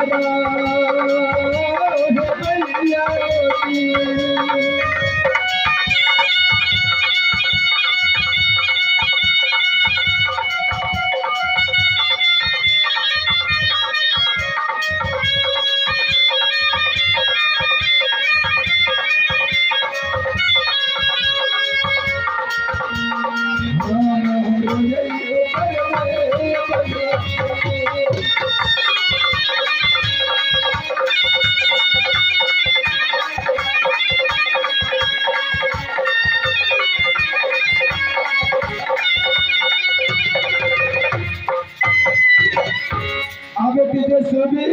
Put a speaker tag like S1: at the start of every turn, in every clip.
S1: सहारा हो भैया जी। आगे तेजस्वी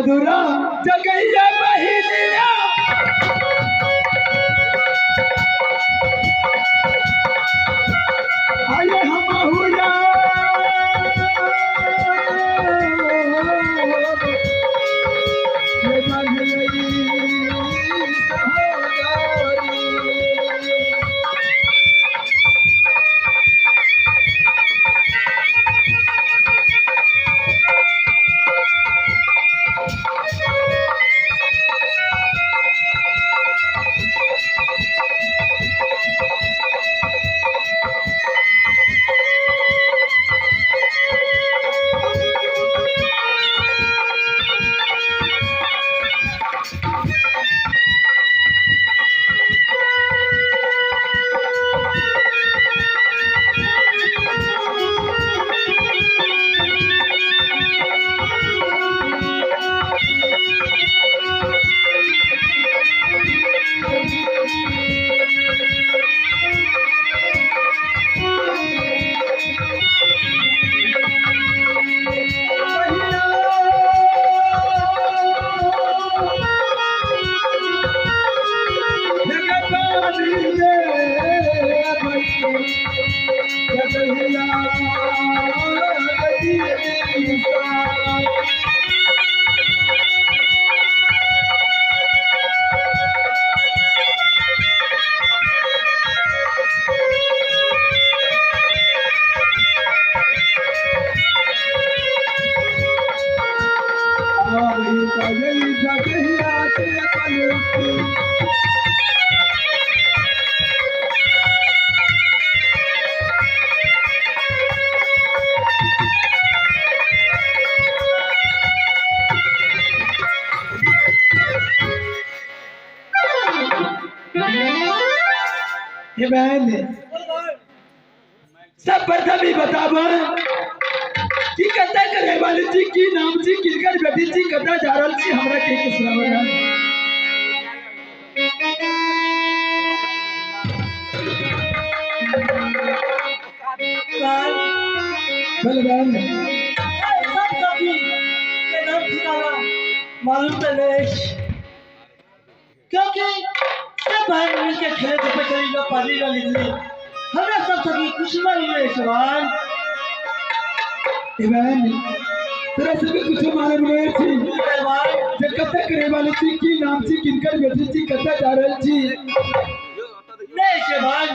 S1: दूरा जगैया बहिनिया आये हम हुआ ये बंधई सहोदरी। हे बहन सब प्रथम ही बताब कि कतऽ के रहै वाली छी, की नाम छी, किनकर बेटी छी, कतऽ जा रहल छी, हमरा के के सुनाबऽ। बोल बहन।
S2: सब सखी के नाम ठिकाना मालूम तो नहीं, क्योंकि सब बहन मिलके खेले धूपे चली लो, पढ़ी लो, लिखली, हमरा सब सखी कुछ मालूम नहीं सवाल।
S1: ए बहन तोरा सबके कुछ मालूम नहीं छी जे कतऽ के रहै वाली छी, की नाम छी, किनकर बेटी छी, कतऽ जा रहल छी?
S2: नहीं छै बहन।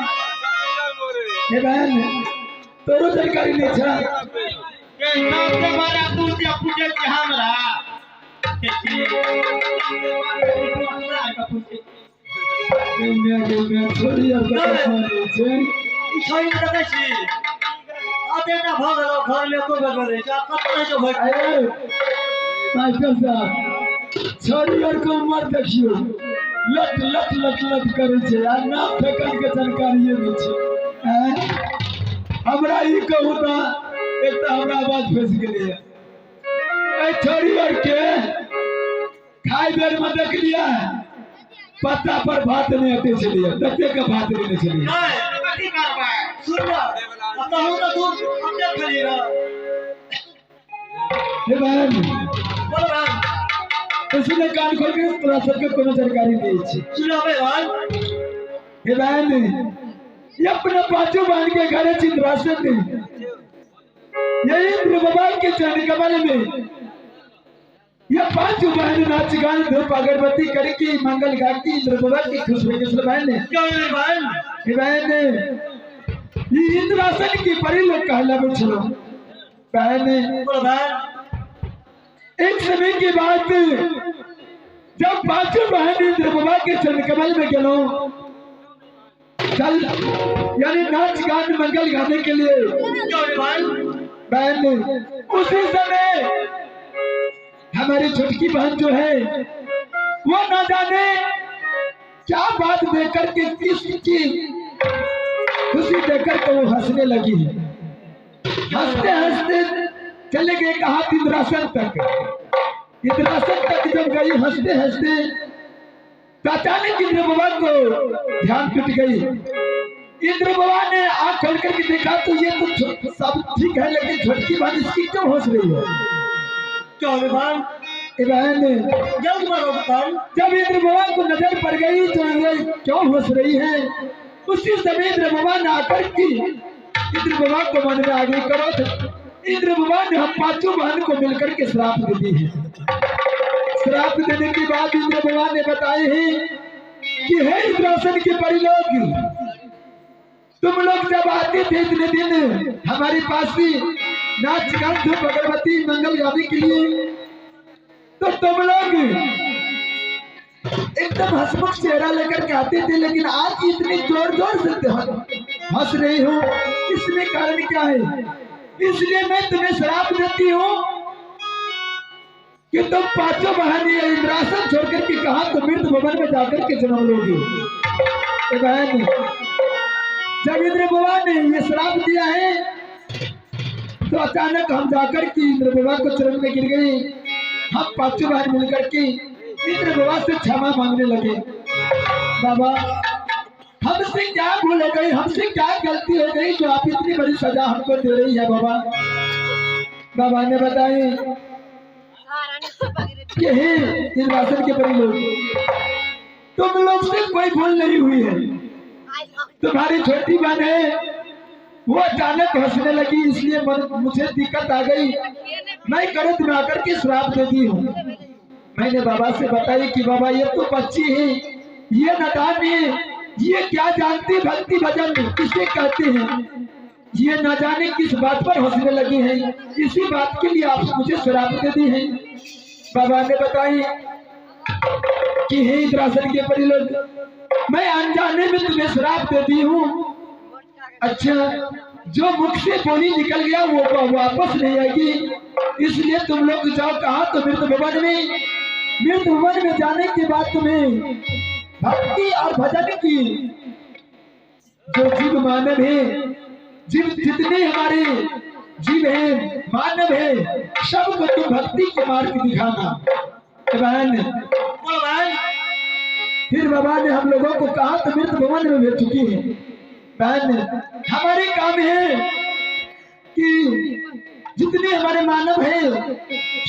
S1: हे बहन तोरो जानकारी नहीं छा?
S2: के नाम के बारे पूछे पूछे कि हमरा
S1: छोड़ी अब कतऽ छै
S2: ई छोड़ी के देखै छी आते ना भ गेलो घर में एको बेर रहै छै, कतऽ रहै छै भरि।
S1: अरे मास्टर साहब छोड़ी और को उम्र देखियो लट लट लट लट करै छै आ नाम ठेकान के जानकारिये नहि छै। हमरा ई कहू तऽ एक तऽ हमरा आवाज फँसि गेलैया। एहि छोड़ी और के खाय बेर में देखलियै पत्ता पर भात नहि अटै छलियै, तते के भात लेने छलियै।
S2: नहीं सुन ना, कहूँ तो तू अपने खली रह।
S1: हे बहन
S2: बोलो बहन।
S1: तो सुने कान खोल के तोरा सबके कोनो जानकारी नहीं छै।
S2: सुनाबे बहन।
S1: हे बहन ये अपने पांचों बहन के घरे इंद्रासन में, ये इंद्र बाबा के चरण कमल में ये पांचों बहन नाच गान धूप अगरबत्ती करके मंगल गाती इंद्र बाबा की खुश हो गई बहन।
S2: क्यों नहीं बहन?
S1: हे बहन ये इंद्रासन की परी लोग कहलावे छलो। बहन
S2: बोलो बहन।
S1: एक समय की बात जब पांचों बहन इंद्र बाबा के चरण कमल में गेलो चल यानी नाच गान मंगल गाने के लिए।
S2: क्यों नहीं बहन?
S1: बहन उसी समय हमारी छोटकी बहन जो है वो ना जाने क्या बात देकर के किसकी खुशी देकर के वो हंसने लगी है। हंसते हंसते चले गए कहा इंद्रासन तक। इंद्रासन तक जब गई हंसते हंसते तो अचानक इंद्र बाबा को ध्यान टूट गई। इंद्र बाबा ने आंख खोल करके देखा तो ये तो सब ठीक है लेकिन छोटकी बहन इसकी क्यों हंस रही है?
S2: क्यों बहन?
S1: बहन
S2: जल्द मारो बहन।
S1: जब इंद्र बाबा को नजर पड़ गई तो ये क्यों हंस रही है, उसी समय इंद्र बाबा ने आकर की इंद्र बाबा को मन में आगे करो। इंद्र बाबा ने हम पांचों बहन को मिलकर के श्राप दे दी है। श्राप देने के बाद इंद्र बाबा ने बताए हैं कि हे इंद्रासन के परिलोक, तुम लोग जब आते थे इतने दिन हमारे पास ही नाच गान धूप अगरबत्ती मंगल गाने के लिए, तो तुम लोग एकदम हंसमुख चेहरा लेकर के आते थे, लेकिन आज इतनी जोर जोर से हंस रही हो, इसमें कारण क्या है? इसलिए मैं तुम्हें श्राप देती हूँ कि तुम पांचों बहन ये इंद्रासन छोड़कर के कहा तो मृत भवन में जाकर के जन्म लोगे। बहन जब इंद्र बाबा ने ये श्राप दिया है तो अचानक हम जाकर के इंद्र बाबा को चरण में गिर गए। हम पांचों बहन मिलकर के इंद्र बाबा से क्षमा मांगने लगे। बाबा हमसे क्या भूल हो गई, हमसे क्या गलती हो गई जो आप इतनी बड़ी सजा हमको दे रही है बाबा? बाबा ने बताई कि हे इंद्रासन के परी लोग, तुम लोग से कोई भूल नहीं हुई है, तुम्हारी छोटी बहन है वो अचानक हंसने लगी इसलिए मुझे दिक्कत आ गई, मैं करत में आकर के श्राप दे दी हूँ। मैंने बाबा से बताई कि बाबा ये तो बच्ची है, ये नादान है, ये क्या जानती भक्ति भजन किसे कहते हैं, ये न जाने किस बात पर हंसने लगी है, इसी बात के लिए आप मुझे श्राप दे दी है। बाबा ने बताई कि हे इंद्रासन के परिलोक, मैं अनजाने में तुम्हें श्राप दे दी हूँ। अच्छा, जो मुख से बोली निकल गया वो वापस नहीं आएगी, इसलिए तुम लोग जाओ कहा तो मृत भवन में। मृत भवन में जाने के बाद तुम्हें भक्ति और भजन की जो जीव मानव है, जीव जितने हमारे जीव हैं, मानव है, सबको तुम भक्ति के मार्ग दिखाना। बहन
S2: बोलो बहन।
S1: फिर बाबा ने हम लोगों को कहा तो मृत भवन में भेज चुकी है। बहन हमारे काम है कि जितने हमारे मानव हैं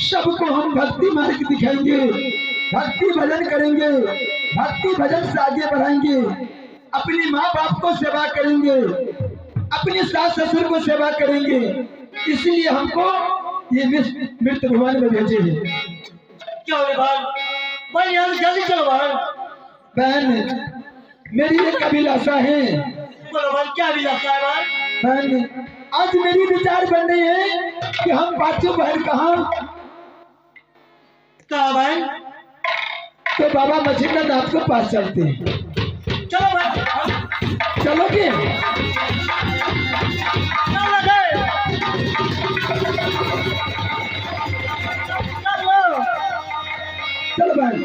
S1: सबको हम भक्ति मार्ग दिखाएंगे, भक्ति भजन करेंगे, भक्ति भजन से आगे बढ़ाएंगे, अपने माँ बाप को सेवा करेंगे, अपने सास ससुर को सेवा करेंगे। इसलिए हमको ये मृत भवन में भेजे हैं।
S2: क्या हो बहन? बहन यहाँ से जल्दी चलो बहन।
S1: बहन मेरी एक अभिलाषा है।
S2: बोलो बहन, क्या अभिलाषा है बहन?
S1: बहन आज मेरी विचार बन रही है कि हम पांचों बहन कहाँ
S2: कहाँ बहन?
S1: तो बाबा मच्छिंद्रनाथ के पास चलते हैं।
S2: चलो बहन।
S1: चलोगे?
S2: चलो गए। चलो।
S1: चलो बहन।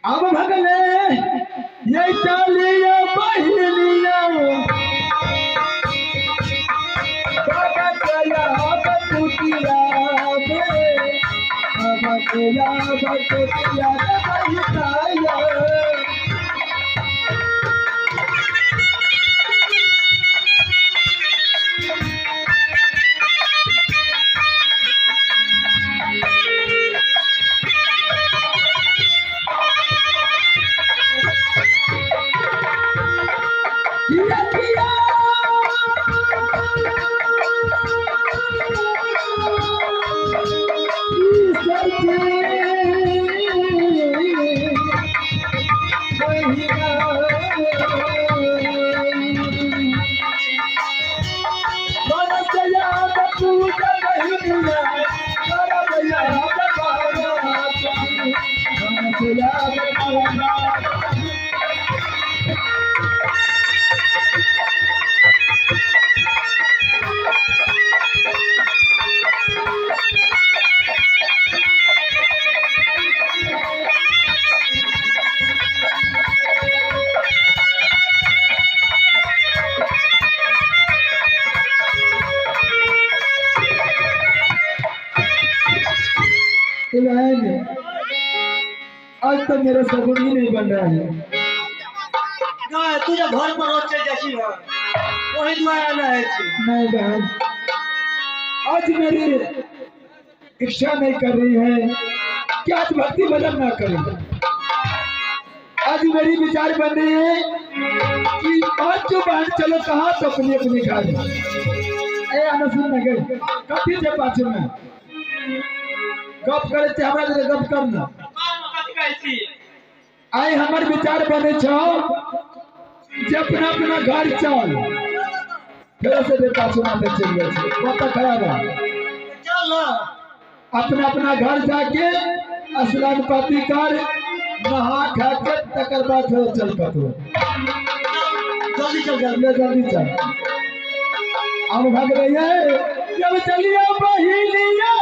S1: अब भगले ये चलिया बहिनिया बाबा कया बकुटिया में, बाबा कया बकुटिया बहिताया। बहन, आज तो मेरा सगुन ही नहीं बन रहा है।
S2: ना तू जब घर पर रोज चल जाती है वही दुआ ना है।
S1: नहीं बहन, आज मेरी इच्छा नहीं कर रही है कि आज भक्ति भजन ना करें। आज मेरी विचार बन रही है कि पांचों बहन चलो कहाँ तो अपनी अपनी घर। ए आना सुन न गए कथी से पाँच में गप करे थे, हमरा जरे गप करना। आई हमर विचार बने छो जे अपना अपना घर चल, फिर से बे पाछू माथे चल गए छे, माथा खराब है।
S2: चल ना
S1: अपना अपना घर जाके स्नान पाती कर नहा खा के तकर बाद फिर चल पतो।
S2: जल्दी चल जा,
S1: ले जल्दी चल। हम भाग रही है जब चलिया बहिनिया,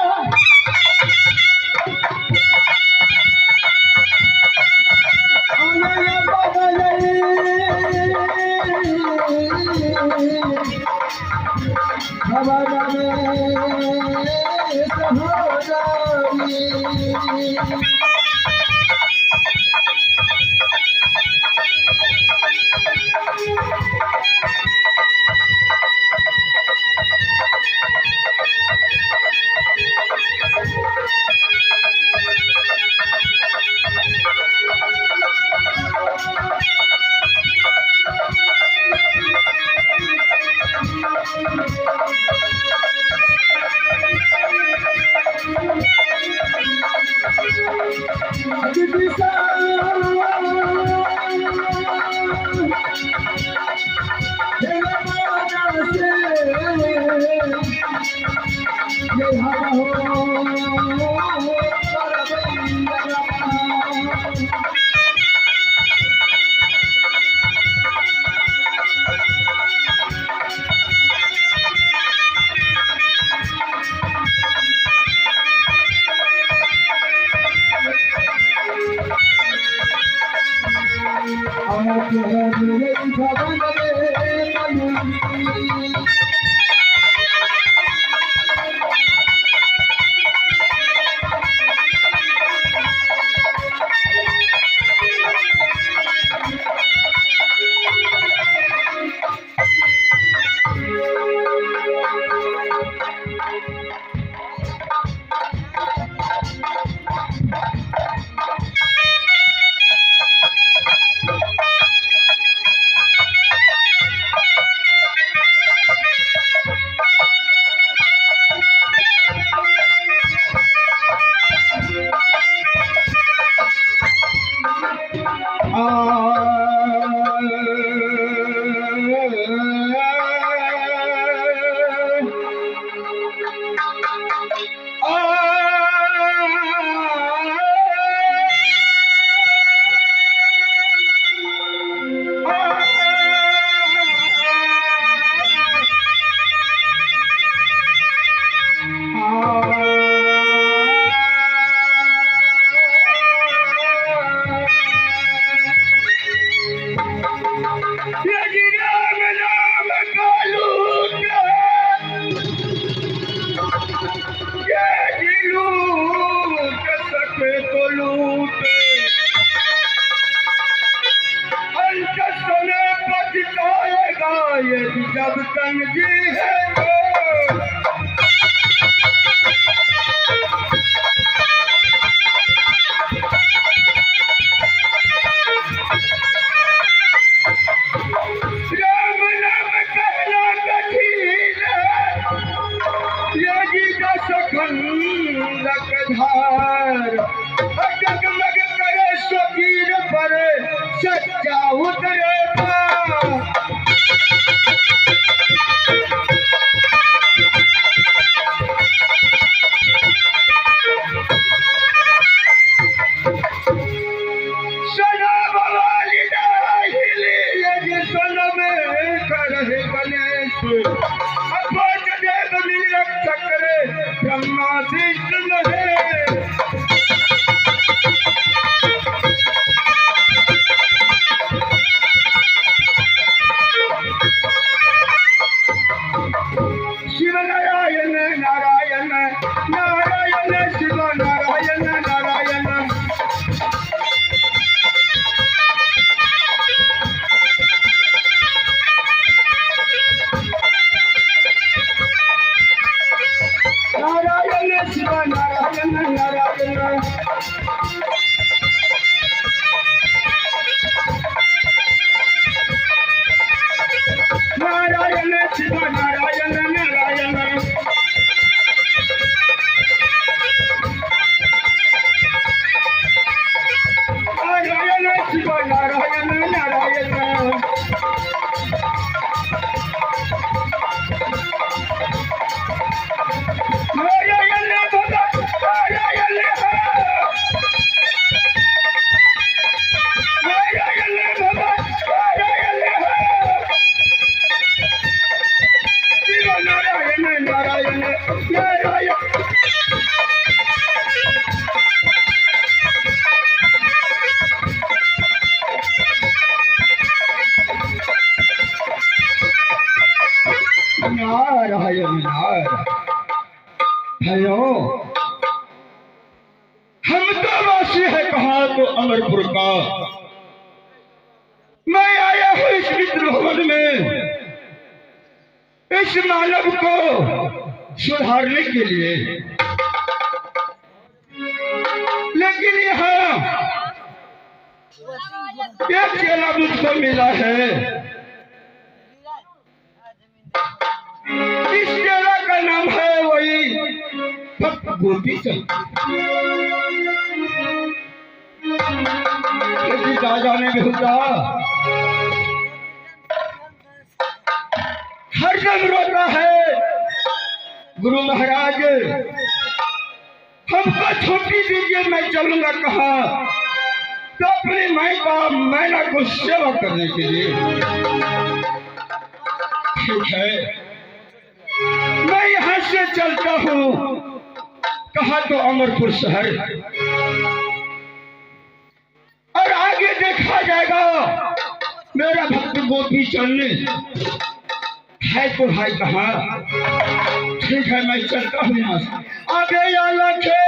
S3: जब तंगी है राम नाम कहना कठिन, यदि दस धार जगमग करे सकीर पर सच्चा उतरे। शिव नारायण नारायण नारायण शिव नारायण। नारायण नारायण। भाइयों, हम तो वासी है कहा तो अमरपुर का। मैं आया हूं इस मित्र भवन में इस मानव को सुधारने के लिए, लेकिन यहाँ एक चेला मुझको मिला है। इस चेला का नाम है वही भक्त गोपी चंद। राजा ने भेजा, हरदम रोता है, गुरु महाराज हमको छुट्टी दीजिए, मैं चलूंगा कहा तो अपनी माई बाप मैना को सेवा करने के लिए। ठीक है, मैं यहाँ से चलता हूँ कहा तो अमरपुर शहर, और आगे देखा जाएगा मेरा भक्त गोपी चंद है तो भाई कहा। ठीक है, मैं चलता हूँ यहाँ से। आगे अलखे